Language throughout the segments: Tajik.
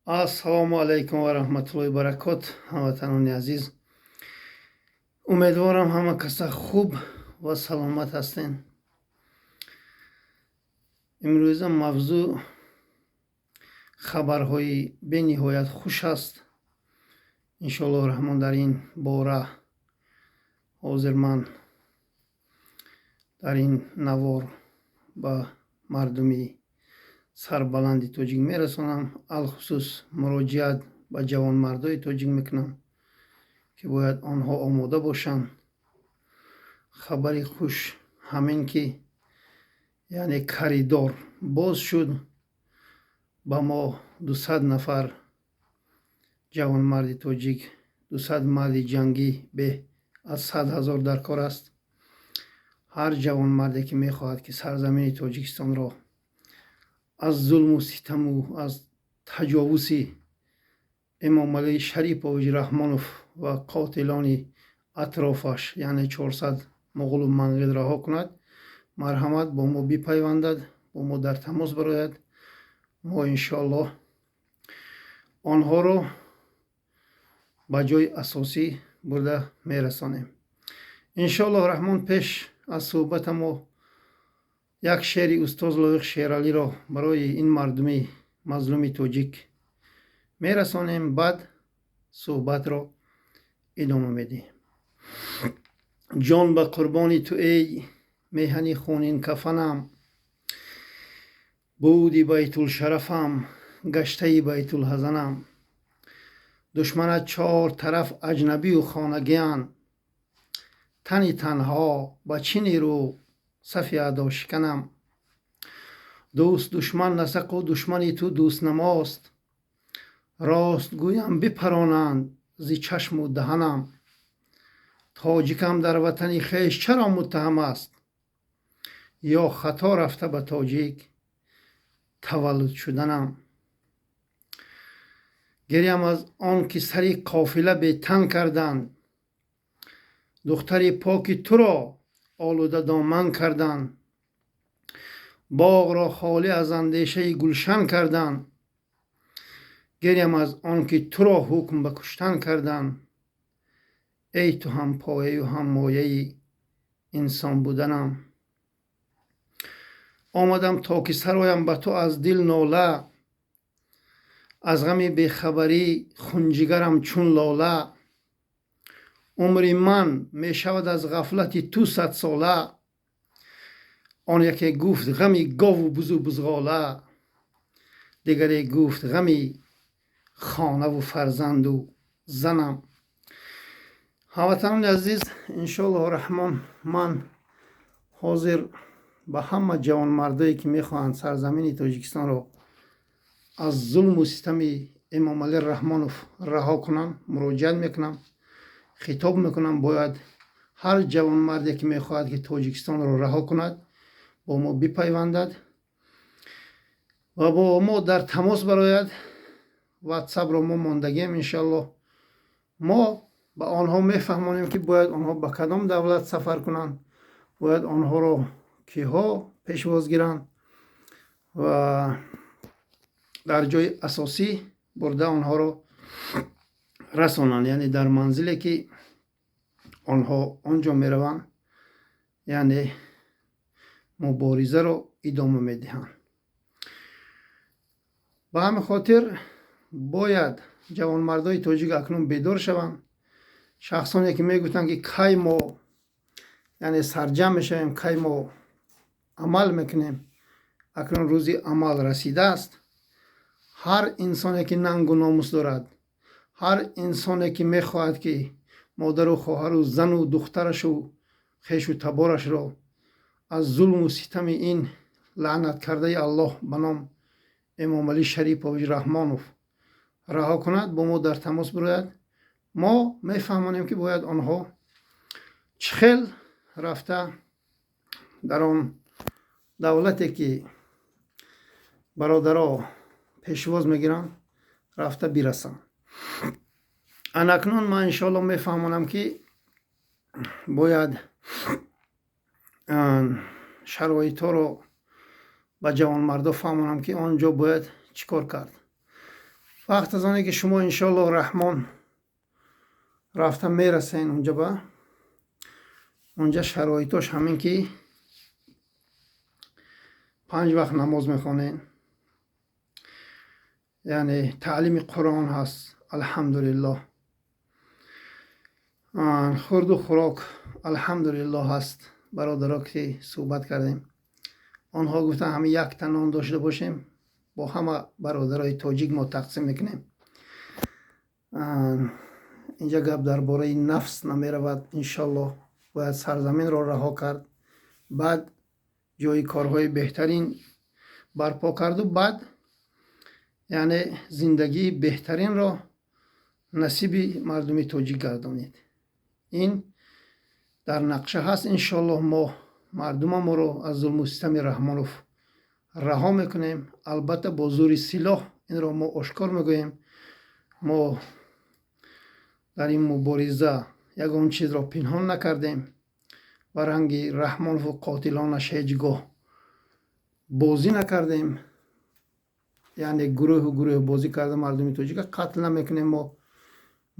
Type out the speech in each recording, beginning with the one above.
Ассалому алайкум ва раҳматуллоҳи баракот, ҳамватанони азиз. Умедворам, ҳама каса хуб ва саломат ҳастен. Имрӯза мавзӯъ хабарҳои бениҳоят хуш аст. Иншоаллоҳ раҳмон, дар ин бора ҳозир ман дар ин навор ба мардуми сарбаланди тоҷик мерасонам. Алхусус муроҷиат ба ҷавонмардои тоҷик мекунам, ки бояд онҳо омода бошанд. Хабари хуш ҳамин ки, яъне, коридор боз шуд. Ба мо 200 нафар ҷавонмарди тоҷик, 200 марди ҷангӣ бе аз 100 000 дар кор аст. Ҳар ҷавонмарде, ки мехоҳад, ки сарзамини Тоҷикистонро аз зулму ситаму аз таҷовузи Эмомалӣ Шарипович Раҳмонов ва қотилони атрофаш, яъне 400 муғулу мангит, раҳо кунад, марҳамат, бо мо бипайвандад, бо мо дар тамос барояд. Мо иншоаллоҳ онҳоро ба ҷои асосӣ бурда мерасонем, иншоаллоҳ раҳмон. Пеш аз суҳбата мо як шеъри устоз Лоиқ Шералиро барои ин мардуми мазлуми тоҷик мерасонем, баъд суҳбатро идома медиҳем. Ҷон ба қурбони ту, эй меҳани хунинкафанам, буди байтулшарафам, гаштаи байтулҳазанам. Душманат чор тараф аҷнабию хонагианд, тани танҳо ба чӣ нерӯ сафи аъдо шиканам? Дӯст душман насақу душмани ту дӯстнамост, рост гӯям, бипаронанд зи чашму даҳанам. Тоҷикам дар ватани хеш чаро муттаҳам аст, ё хато рафта ба тоҷик таваллуд шуданам? Гирям аз он ки сари қофила бетан карданд, духтари поки туро олуда доман карданд, боғро холӣ аз андешаи гулшан карданд. Гирям аз он ки туро ҳукм ба куштан карданд, эй ту ҳам пояю ҳам мояи инсон буданам. Омадам, то ки сароям ба ту аз дил нола, аз ғами бехабарӣ хунҷигарам чун лола. Умри ман мешавад аз ғафлати ту садсола. Он яке гуфт ғами гову бузу бузғола, дигаре гуфт ғами хонаву фарзанду занам. Ҳамватанони азиз, иншоаллоҳу раҳмон, ман ҳозир ба ҳама ҷавонмардое, ки мехоҳанд сарзамини Тоҷикистонро аз зулму ситами Эмомалӣ Раҳмонов раҳо кунанд, муроҷиат мекунам, хитоб мекунам. Бояд ҳар ҷавонмарде, ки мехоҳад, ки Тоҷикистонро раҳо кунад, бо мо бипайвандад ва бо мо дар тамос барояд. Ватсапро мо мондагием. Иншоаллоҳ, мо ба онҳо мефаҳмонем, ки бояд онҳо ба кадом давлат сафар кунанд, бояд онҳоро киҳо пешвоз гиранд ва дар ҷои асосӣ бурда онҳоро расонанд, яъне дар манзиле, ки онҳо он ҷо мераванд, яъне муборизаро идома медиҳанд. Ба ҳамин хотир бояд ҷавонмардои тоҷик акнун бедор шаванд. Шахсоне, ки мегуфтанд, ки кай мо, яъне, сарҷамъ мешавем, кай мо амал мекунем, акнун рӯзи амал расидааст. Ҳар инсоне, ки нангу номус дорад, ҳар инсоне, ки мехоҳад, ки модару хоҳару зану духтарашу хешу таборашро аз зулму ситами ин лаънаткардаи Аллоҳ ба ном Эмомалӣ Шарипович Раҳмонов раҳо кунад, бо мо дар тамос бирояд. Мо мефаҳмонем, ки бояд онҳо чӣ хел рафта дар он давлате, ки бародаро пешвоз мегиранд, рафта бирасанд. Анакнун ман иншоалло мефаҳмонам, ки бояд шароитҳоро ба ҷавонмардо фаҳмонам, ки он ҷо бояд чӣ кор кард. Вақт аз оне ки шумо, иншоаллоҳ раҳмон, рафта мерасен унҷа, ба унҷа шароитош ҳамин ки 5 вақт намоз мехонем, яъне таълими Қуръон ҳаст, алҳамдулиллоҳ, хӯрду хӯрок, алҳамдулиллоҳ, ҳаст. Бародаро ки суҳбат кардем, онҳо гуфтанд, ҳамин якта нон дошта бошем, бо ҳама бародарои тоҷик мо тақсим мекунем. Инҷа гап дар бораи нафс намеравад. Иншаллоҳ, бояд сарзаминро раҳо кард, баъд ҷои корҳои беҳтарин барпо карду, баъд яъне зиндагии беҳтаринро насиби мардуми тоҷик гардонид. Ин дар нақша ҳаст. Иншоаллоҳ, мо мардумаморо аз зулму систами Раҳмонов раҳо мекунем, албатта бо зӯри силоҳ. Инро мо ошкор мегӯем. Мо дар ин мубориза ягон чизро пинҳон накардем ва ранги Раҳмонову қотилонаш ҳеҷ гоҳ бозӣ накардем, яъне гурӯҳу гурӯҳ бозӣ карда мардуми тоҷика қатл намекунем.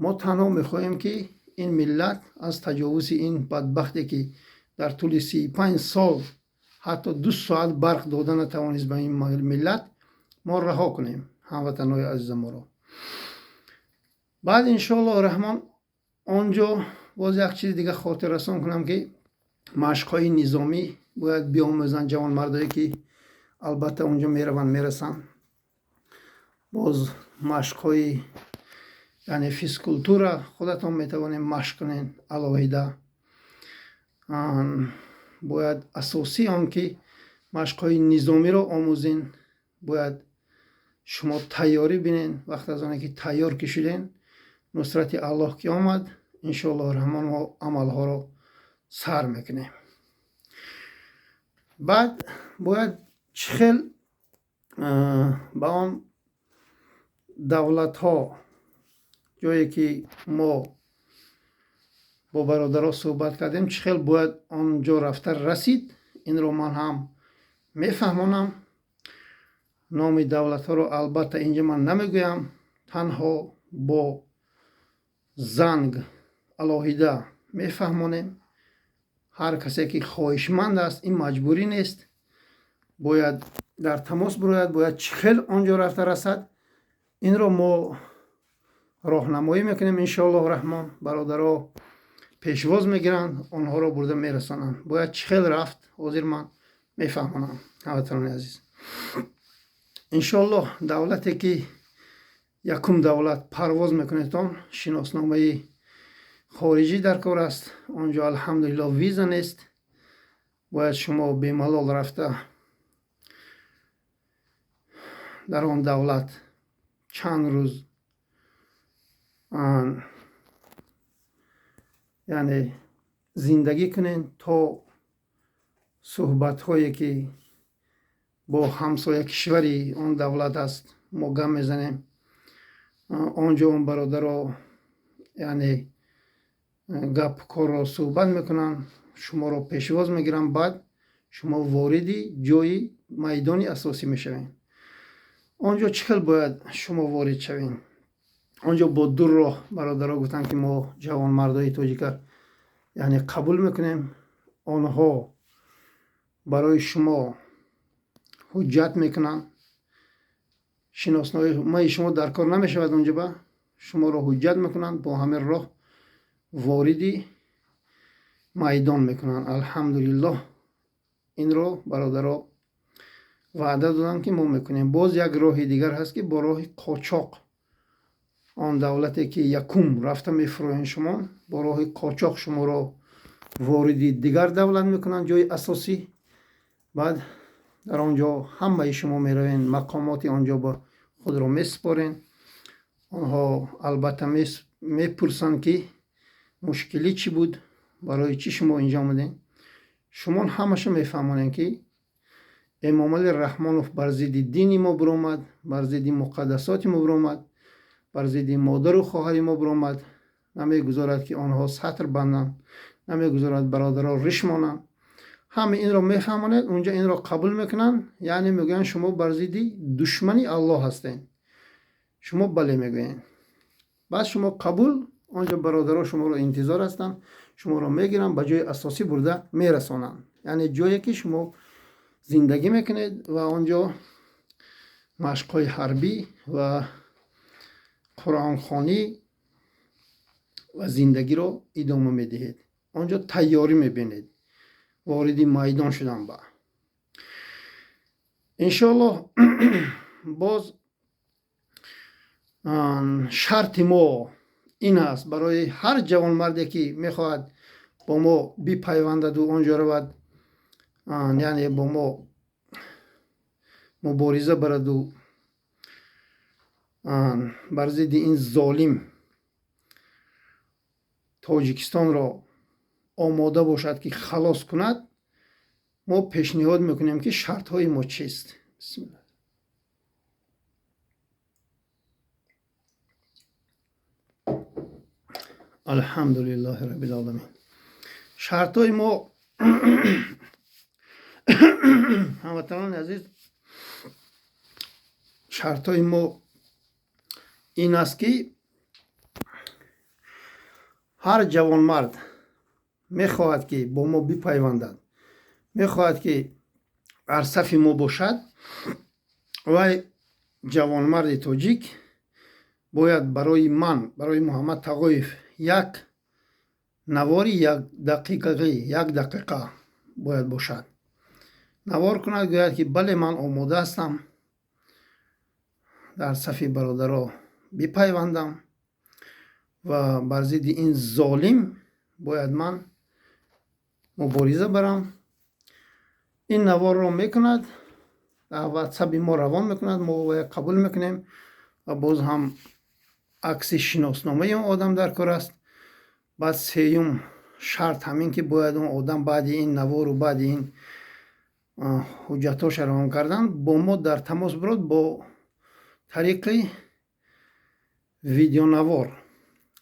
Мо танҳо мехоҳем, ки ин миллат аз таҷовузи ин бадбахте, ки дар тӯли 35 сол ҳатто 2 соат барқ дода натавонист ба ин миллат, мо раҳо кунем ҳамватанҳои азизаморо. Баъд, иншоаллоҳ раҳмон, он ҷо боз як чизи дига хотиррасон кунам, ки машқҳои низомӣ бояд биомӯзанд ҷавонмардое, ки албатта онҷо мераванд, мерасанд. Боз машқҳои, яъне физкултура худатон метавонем машқ кунед алоҳида. Бояд асосии он ки машқҳои низомиро омӯзен, бояд шумо тайёрӣ бинен. Вақт аз оне ки тайёр ки шуден, нусрати Аллоҳ ки омад, иншоаллоҳ раҳмон, мо амалҳоро сар мекунем. Баъд бояд чӣ хел ба он давлатҳо, ҷое ки мо бо бародаро суҳбат кардем, чӣ хел бояд он ҷо рафта расид, инро ман ҳам мефаҳмонам. Номи давлатҳоро албатта инҷа ман намегӯям, танҳо бо занг алоҳида мефаҳмонем. Ҳар касе ки хоҳишманд аст, ин маҷбурӣ нест, бояд дар тамос бирояд. Бояд чӣ хел он ҷо рафта расад, инро мо роҳнамоӣ мекунем, иншоаллоҳ раҳмон. Бародаро пешвоз мегиранд, онҳоро бурда мерасонанд. Бояд чӣ хел рафт, ҳозир ман мефаҳмонам, ҳамватанони азиз. Иншоаллоҳ, давлате ки якум давлат парвоз мекунедтон, шиносномаи хориҷӣ дар кор аст. Он ҷо, алҳамдулиллоҳ, виза нест. Бояд шумо бемалол рафта дар он давлат чанд рӯз, яъне зиндагӣ кунед, то суҳбатҳое ки бо ҳамсоя кишвари он давлат аст, мо гап мезанем. Он ҷо он бародаро, яъне гап корро суҳбат мекунанд, шуморо пешвоз мегиранд. Баъд шумо вориди ҷои майдони асосӣ мешавед. Он ҷо чӣ хел бояд шумо ворид шавед? Он ҷо бо ду роҳ бародаро гуфтанд, ки мо ҷавонмардои тоҷика, яъне қабул мекунем. Онҳо барои шумо ҳуҷҷат мекунанд, шиносномаи шумо дар кор намешавад. Онҷо ба шуморо ҳуҷҷат мекунанд, бо ҳамин роҳ вориди майдон мекунанд. Алҳамдулиллоҳ, инро бародаро ваъда доданд, ки мо мекунем. Боз як роҳи дигар ҳаст, ки бо роҳи қочоқ, он давлате ки якум рафта мефурӯҳед шумо, бо роҳи қочоқ шуморо вориди дигар давлат мекунанд, ҷои асосӣ. Баъд дар он ҷо ҳамаи шумо меравед, мақомоти он ҷо ба худро месупорен. Онҳо албатта мепурсанд, ки мушкилӣ чӣ буд, барои чӣ шумо инҷо омадем. Шумо ҳамаша мефаҳмонем, ки Эмомали Раҳмонов бар зидди дини мо биромад, бар зидди муқаддасоти мо биромад, бар зидди модару хоҳари мо биромад, намегузорад, ки онҳо сатр банданд, намегузорад бародаро риш монанд. Ҳама инро мефаҳмонед. Унҷо инро қабул мекунанд, яъне мегӯянд, шумо бар зидди душмани Аллоҳ ҳастед. Шумо бале мегӯед, баъд шумо қабул. Он ҷо бародаро шуморо интизор ҳастанд, шуморо мегиранд, ба ҷои асосӣ бурда мерасонанд, яъне ҷое ки шумо зиндагӣ мекунед ва он ҷо машқҳои ҳарбӣ ва қуръонхонӣ ва зиндагиро идома медиҳед. Он ҷо тайёрӣ мебинед вориди майдон шудан. Ба иншоаллоҳ, боз шарти мо ин аст барои ҳар ҷавонмарде, ки мехоҳад бо мо бипайвандаду он ҷо равад, яъне бо мо мубориза бараду бар зидди ин золим Тоҷикистонро омода бошад, ки халос кунад. Мо пешниҳод мекунем, ки шартҳои мо чист. Бисмилла. Алҳамдулиллаҳи раббил оламин. Шартҳои мо, ҳамватанони азиз, шартҳои мо ин аст, ки ҳар ҷавонмард мехоҳад, ки бо мо бипайвандад, мехоҳад, ки дар сафи мо бошад, вай ҷавонмарди тоҷик бояд барои ман, барои Муҳаммад Тағоев, як навори якдақиқагӣ, як дақиқа бояд бошад, навор кунад, гӯяд, ки бале, ман омода ҳастам дар сафи бародаро бипайвандам ва бар зидди ин золим бояд ман мубориза барам. Ин наворро мекунад, дар ватсаби мо равон мекунад, мо қабул мекунем. Ва боз ҳам акси шиносномаи он одам дар кор аст. Баъд сеюм шарт ҳамин, ки бояд он одам баъди ин навору баъди ин ҳуҷҷатҳоша равон кардан бо мо дар тамос бирод бо тариқи видеонавор,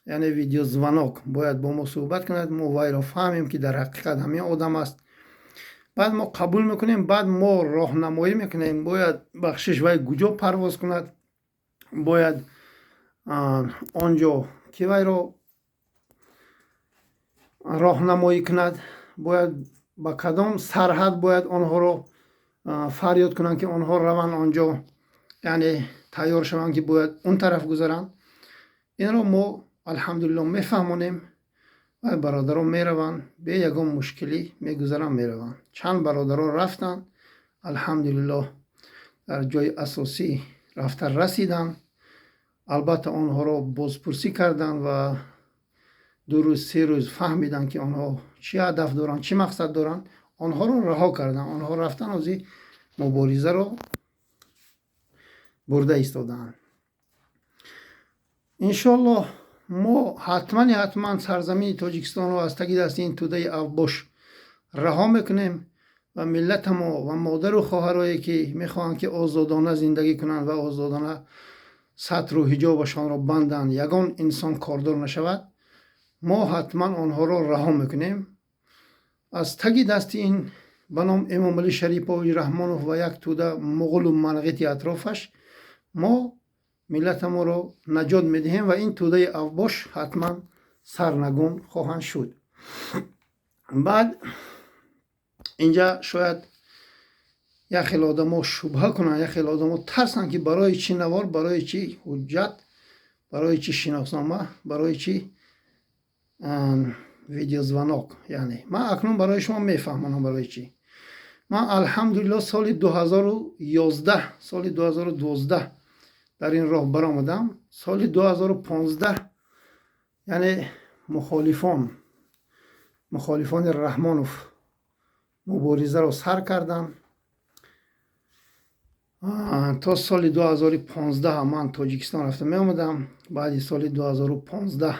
яъне видеозвонок бояд бо мо суҳбат кунад, мо вайро фаҳмем, ки дар ҳақиқат ҳамин одам аст. Баъд мо қабул мекунем, баъд мо роҳнамоӣ мекунем, бояд, бахшиш, вай куҷо парвоз кунад, бояд он ҷо ки вайро роҳнамоӣ кунад, бояд ба кадом сарҳад бояд онҳоро фарёд кунанд, ки онҳо раванд он ҷо, яъне тайёр шаванд, ки бояд он тараф гузаранд. Инро мо, алҳамдулилло, мефаҳмонем ва бародарон мераванд, бе ягон мушкилӣ мегузаранд, мераванд. Чанд бародарон рафтанд, алҳамдулилло, дар ҷои асосӣ рафта расиданд. Албатта, онҳоро бозпурсӣ карданд ва 2 рӯз, 3 рӯз фаҳмиданд, ки онҳо чӣ ҳадаф доранд, чӣ мақсад доранд. Онҳоро раҳо карданд, онҳо рафтан, ҳозир муборизаро бурда истодаанд. Иншоаллоҳ, мо ҳатмани ҳатман сарзамини Тоҷикистонро аз таги дасти ин тӯдаи авбош раҳо мекунем ва миллатамо ва модару хоҳарое, ки мехоҳанд, ки озодона зиндагӣ кунанд ва озодона сатру ҳиҷобашонро банданд, ягон инсон кордор нашавад, мо ҳатман онҳоро раҳо мекунем аз таги дасти ин ба ном Эмомалӣ Шарипович Раҳмонов ва як тӯда муғулу манғити атрофаш. Мо миллатамонро наҷот медиҳем ва ин тӯдаи авбош ҳатман сарнагун хоҳанд шуд. Баъд инҷа шояд як хел одамо шубҳа кунанд, як хел одамо тарсанд, ки барои чӣ навор, барои чӣ ҳуҷҷат, барои чӣ шиноснома, барои чӣ видеозвонок. Яъне ман акнун барои шумо мефаҳмонам, барои чӣ. Ман, алҳамдулилло, соли 2011, соли 2012 дар ин роҳ баромадам. Соли 2015, яъне мухолифони Раҳмонов муборизаро сар карданд. То соли 2015 ман Тоҷикистон рафта меомадам. Баъди соли 2015,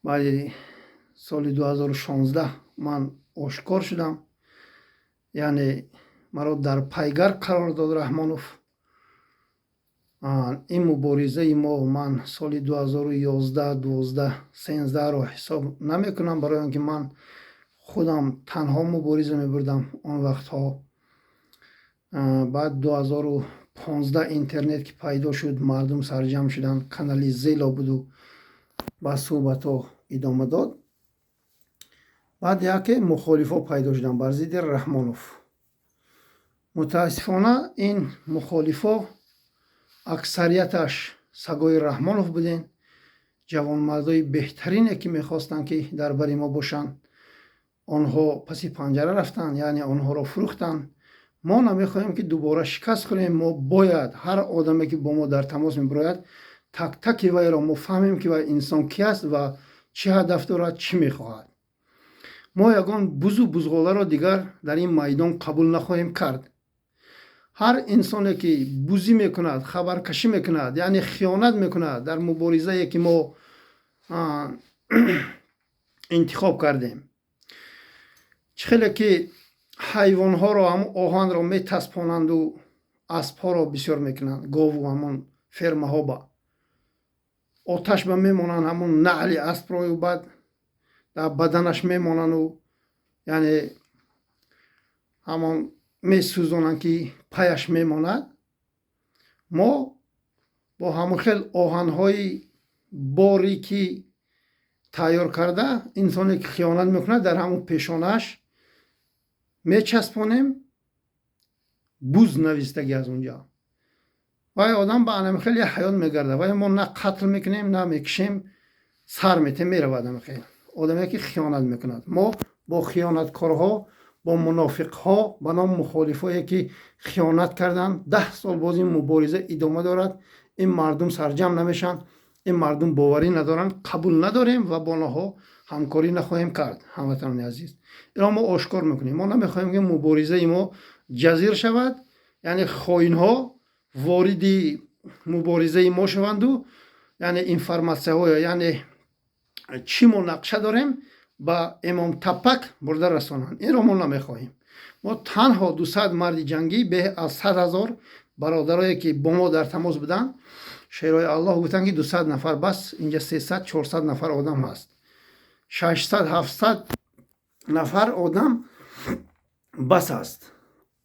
баъди соли 2016 ман ошкор шудам, яъне маро дар пайгар қарор дод Раҳмонов. Ин муборизаи мо ман соли 2011, 12, 13-ро ҳисоб намекунам, барои он ки ман худам танҳо мубориза мебурдам он вақтҳо. Баъд 2015 15 интернет ки пайдо шуд, мардум сарҷамъ шуданд, канали Зело буду ба суҳбатҳо идома дод. Баъд яке мухолифҳо пайдо шуданд бар зидди Раҳмонов. Мутаассифона, ин мухолифҳо аксарияташ сагои Раҳмонов будем. Ҷавонмардои беҳтарине, ки мехостанд, ки дар бари мо бошанд, онҳо паси панҷара рафтанд, яъне онҳоро фурӯхтанд. Мо намехоҳем, ки дубора шикаст хӯрем. Мо бояд ҳар одаме, ки бо мо дар тамос мебирояд, так-таки вайро мо фаҳмем, ки вай инсон ки аст ва чӣ ҳадаф дорад, чӣ мехоҳад. Мо ягон бузу бузғоларо дигар дар ин майдон қабул нахоҳем кард. Ҳар инсоне, ки бузӣ мекунад, хабаркашӣ мекунад, яъне хиёнат мекунад дар муборизае, ки мо интихоб кардем, чӣ хеле ки ҳайвонҳоро ҳамон оҳанро метаспонанду аспҳоро бисёр мекунанд, гову ҳамон фермаҳо ба оташ ба мемонанд, ҳамон наъли аспрою баъд дар баданаш мемонанду, яъне ҳамон месӯзонанд, ки паяш мемонад. Мо бо ҳамон хел оҳанҳои боре, ки тайёр карда, инсоне, ки хиёнат мекунад, дар ҳамон пешонааш мечаспонем буз навистагӣ аз унҷа. Вай одам ба анами хеле ҳаёт мегардад. Вай мо на қатл мекунем, на мекушем, сар метем, меравад. Ами одаме, ки хиёнат мекунад, мо бо хиёнаткорҳо, бо мунофиқҳо ба номи мухолифое, ки хиёнат карданд, 10 сол боз ин мубориза идома дорад. Ин мардум сарҷамъ намешаванд, ин мардум боварӣ надоранд, қабул надорем ва бо онҳо ҳамкорӣ нахоҳем кард. Ҳамватанони азиз, инро мо ошкор мекунем. Мо намехоҳем, ки муборизаи мо ҷазир шавад, яъне хоинҳо вориди муборизаи мо шаванду, яъне информатсияҳо, яъне чӣ мо нақша дорем, ба Эмом Тапак бурда расонанд. Инро мо намехоҳем. Мо танҳо 200 марди ҷангӣ, беҳ аз 100 000 бародарое, ки бо мо дар тамос буданд, шерои Аллоҳ гуфтанд, ки 200 нафар бас. Инҷа 300, 400 нафар одам ҳаст, 600, 700 нафар одам бас аст.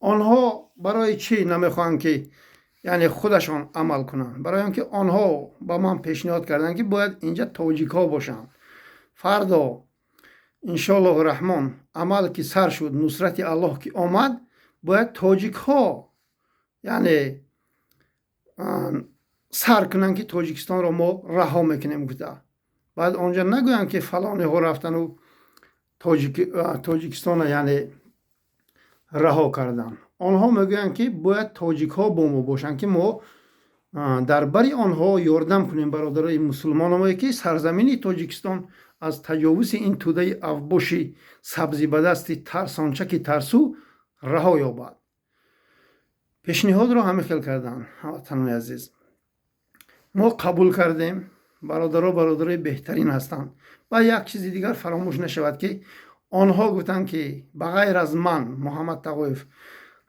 Онҳо барои чӣ намехоҳанд, ки яъне худашон амал кунанд? Барои он ки онҳо ба ман пешниҳод карданд, ки бояд инҷа тоҷикҳо бошанд. Фардо, иншоаллоҳу раҳмон, амал ки сар шуд, нусрати Аллоҳ ки омад, бояд тоҷикҳо яъне сар кунанд, ки Тоҷикистонро мо раҳо мекунем гуфта. Баъд онҷа нагӯянд, ки фалонеҳо рафтану Тоҷикистона яъне раҳо карданд. Онҳо мегӯянд, ки бояд тоҷикҳо бо мо бошанд, ки мо дар бари онҳо ёрдам кунем, бародарои мусулмономое, ки сарзамини Тоҷикистон аз таҷовузи ин тӯдаи авбоши сабзибадасти тарсончаки тарсу раҳо ёбад. Пешниҳодро ҳамин хел карданд. Ҳамватанони азиз, мо қабул кардем. Бародаро бародарои беҳтарин ҳастанд. Ва як чизи дигар фаромӯш нашавад, ки онҳо гуфтанд, ки ба ғайр аз ман, Муҳаммад Тағоев,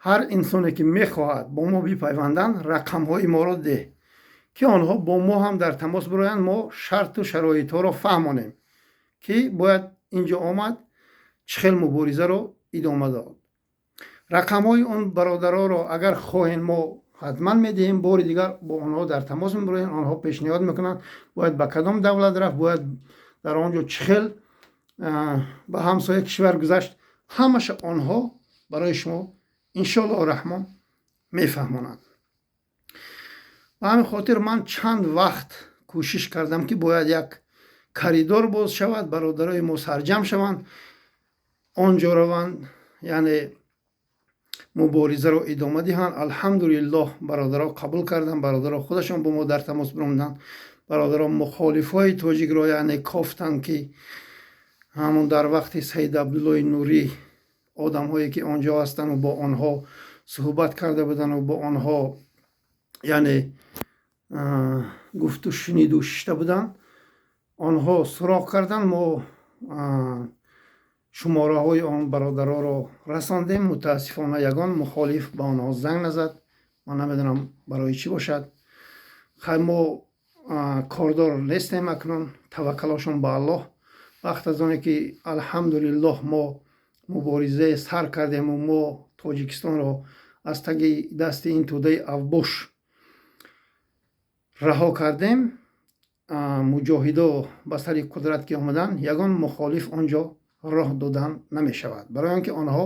ҳар инсоне, ки мехоҳад бо мо бипайванданд, рақамҳои моро деҳ, ки онҳо бо мо ҳам дар тамос бироянд, мо шарту шароитҳоро фаҳмонем, ки бояд инҷо омад, чӣ хел муборизаро идома дод. Рақамҳои он бародароро, агар хоҳем, мо ҳатман медиҳем. Бори дигар бо онҳо дар тамос мебироем, онҳо пешниҳод мекунанд, бояд ба кадом давлат рафт, бояд дар он ҷо чӣ хел ба ҳамсоя кишвар гузашт. Ҳамаша онҳо барои шумо, иншоаллоҳу раҳмон, мефаҳмонанд. Ба ҳамин хотир ман чанд вақт кӯшиш кардам, ки бояд як коридор боз шавад, бародарои мо сарҷамъ шаванд, он ҷо раванд, яъне муборизаро идома диҳанд. Алҳамдулиллоҳ, бародаро қабул карданд, бародаро худашон бо мо дар тамос биромаданд. Бародаро мухолифҳои тоҷикро яъне кофтанд, ки ҳамон дар вақти Саид Абдуллои Нурӣ одамҳое, ки он ҷо ҳастанду бо онҳо суҳбат карда буданду бо онҳо яъне гуфту шуниду шишта буданд, онҳо суроғ карданд. Мо шумораҳои он бародароро расондем. Мутаассифона, ягон мухолиф ба онҳо занг назад. Ман намедонам, барои чӣ бошад. Хай, мо кордор нестем акнун, таваккалошон ба Аллоҳ. Вақт аз оне ки, алҳамдулиллоҳ, мо муборизае сар кардему мо Тоҷикистонро аз таги дасти ин тӯдаи авбош раҳо кардем, муҷоҳидо ба сари қудрат ки омаданд, ягон мухолиф он ҷо роҳ додан намешавад, барои он ки онҳо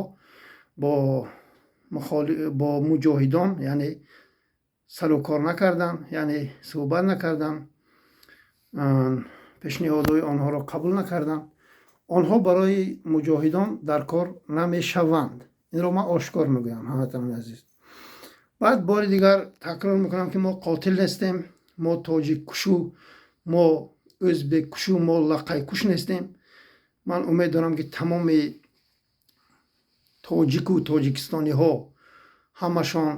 бо муҷоҳидон яъне сару кор накарданд, яъне суҳбат накарданд, пешниҳодҳои онҳоро қабул накарданд. Онҳо барои муҷоҳидон дар кор намешаванд. Инро ман ошкор мегӯям, ҳамватанони азиз. Баъд бори дигар такрор мекунам, ки мо қотил нестем, мо тоҷиккушу, мо ӯзбеккушу, мо лақайкуш нестем. Ман умед дорам, ки тамоми тоҷику тоҷикистониҳо ҳамашон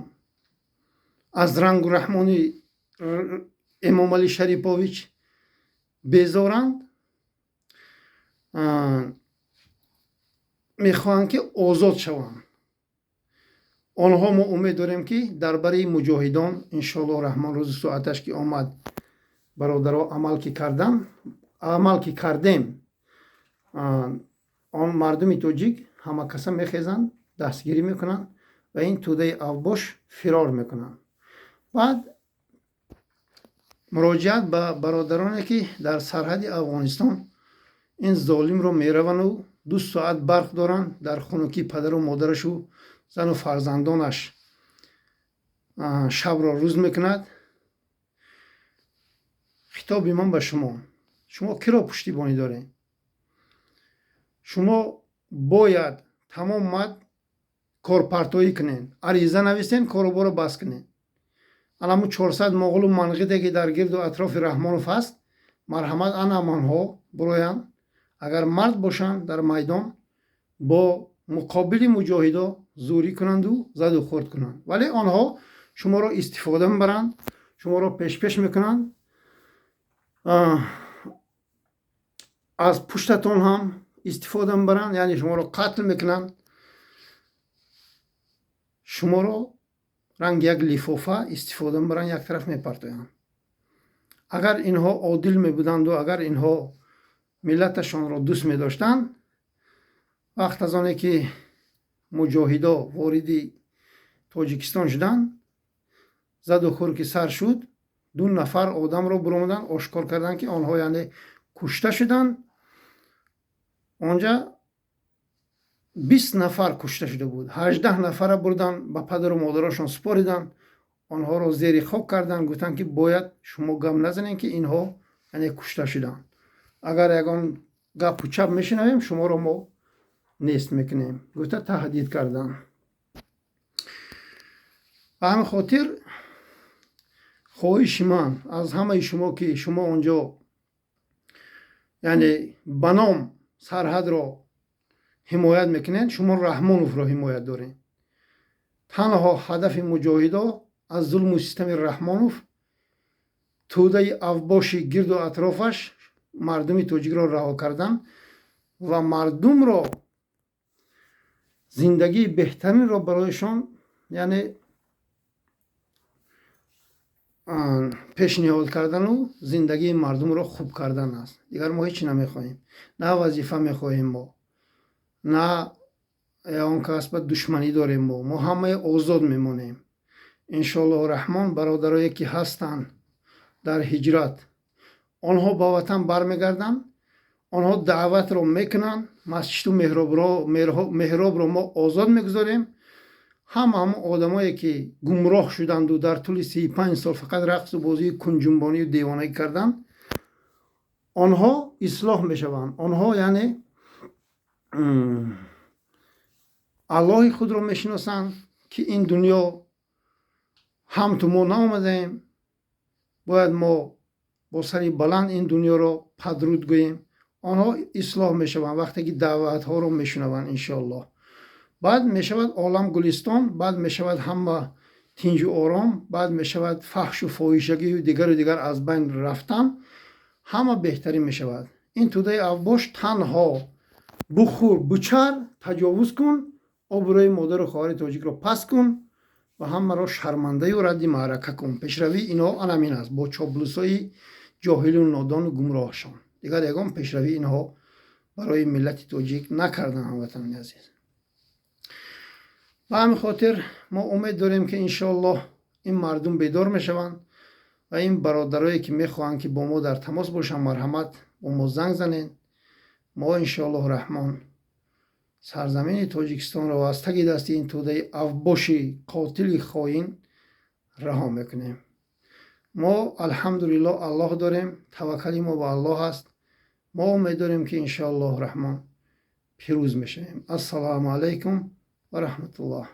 аз рангу раҳмони Эмомалӣ Шарипович безоранд, мехоҳанд, ки озод шаванд. Онҳо мо умед дорем, ки дар бари муҷоҳидон, иншоаллоҳ раҳмон, рӯзи соаташ ки омад, бародаро, амал ки кардам, амал ки кардем, он мардуми тоҷик ҳама каса мехезанд, дастгирӣ мекунанд ва ин тӯдаи авбош фирор мекунанд. Баъд муроҷиат ба бародароне, ки дар сарҳади Афғонистон ин золимро меравану 2 соат барқ доранд, дар хунукӣ падару модарашу зану фарзандонаш шабро рӯз мекунад. Хитоби ман ба шумо: шумо киро пуштибонӣ доред? Шумо бояд тамомат корпартоӣ кунед, ариза нависен, коруборо бас кунед. Аламу 400 моғулу манғите, ки дар гирду атрофи Раҳмонов ҳаст, марҳамат, ана ҳамонҳо буроянд, агар мард бошанд, дар майдон бо муқобили муҷоҳидо зӯрӣ кунанду заду хӯрд кунанд. Вале онҳо шуморо истифода мебаранд, шуморо пешпеш мекунанд, аз пуштатон ҳам истифода мебаранд, яъне шуморо қатл мекунанд, шуморо ранги як лифофа истифода мебаранд, як тараф мепартоянд. Агар инҳо одил мебуданду, агар инҳо миллаташонро дӯст медоштанд, вақт аз оне ки муҷоҳидо вориди Тоҷикистон шуданд, заду хӯр ки сар шуд, 2 нафар одамро буромаданд, ошкор карданд, ки онҳо яъне кушта шуданд. Онҷа 20 нафар кушта шуда буд, 18 нафара бурданд, ба падару модарошон супориданд, онҳоро зери хок карданд, гуфтанд, ки бояд шумо гап назанед, ки инҳо яъне кушта шуданд. Агар ягон гапу чап мешунавем, шуморо мо нест мекунем, гуфта таҳдид карданд. Ба ҳамин хотир хоҳиши ман аз ҳамаи шумо, ки шумо онҷо яъне ба ном сарҳадро ҳимоят мекунед, шумо Раҳмоновро ҳимоят доред. Танҳо ҳадафи муҷоҳидо аз зулму системи Раҳмонов, тӯдаи авбоши гирду атрофаш, мардуми тоҷикро раҳо кардан ва мардумро зиндагии беҳтаринро барояшон яъне пешниҳод кардану зиндагии мардумро хуб кардан аст. Дигар мо ҳеч намехоҳем, на вазифа мехоҳем мо, на ягон кас ба душманӣ дорем мо. Мо ҳамаи озод мемонем, иншоаллоҳу раҳмон. Бародарое, ки ҳастанд дар ҳиҷрат, онҳо ба ватан бармегарданд, онҳо даъватро мекунанд, масҷиду меҳробро мо озод мегузорем. Ҳама ҳамон одамое, ки гумроҳ шуданду дар тӯли 35 сол фақат рақсу бозии кунҷунбонию девонагӣ карданд, онҳо ислоҳ мешаванд. Онҳо яъне Аллоҳи худро мешиносанд, ки ин дунё ҳам ту мо наомадаем, бояд мо бо сари баланд ин дунёро падруд гӯем. Онҳо ислоҳ мешаванд, вақте ки даъватҳоро мешунаванд, иншоаллоҳ. Баъд мешавад олам гулистон, баъд мешавад ҳама тинҷу ором, баъд мешавад фаҳшу фоҳишагию дигару дигар аз байн рафтан, ҳама беҳтарин мешавад. Ин тӯдаи авбош танҳо бухӯр, бучар, таҷовуз кун, обрӯи модару хоҳари тоҷикро паст кун ва ҳамаро шармандаю радди маърака кун. Пешравии инҳо анамин аст, бо чоплусҳои ҷоҳилу нодону гумроҳшон. Дигар ягон пешравии инҳо барои миллати тоҷик накардан, ҳамватанони азиз. Ба ҳамин хотир мо умед дорем, ки иншоаллоҳ ин мардум бедор мешаванд ва ин бародарое, ки мехоҳанд, ки бо мо дар тамос бошанд, марҳамат, бо мо занг занед. Мо иншоаллоҳ раҳмон сарзамини Тоҷикистонро аз таги дасти ин тӯдаи авбоши қотили хоин раҳо мекунем. Мо, алҳамдулиллоҳ, Аллоҳ дорем, таваккали мо ба Аллоҳ аст. Мо умед дорем, ки иншоаллоҳ раҳмон пирӯз мешавем. Ассалому алайкум ва раҳматуллоҳ.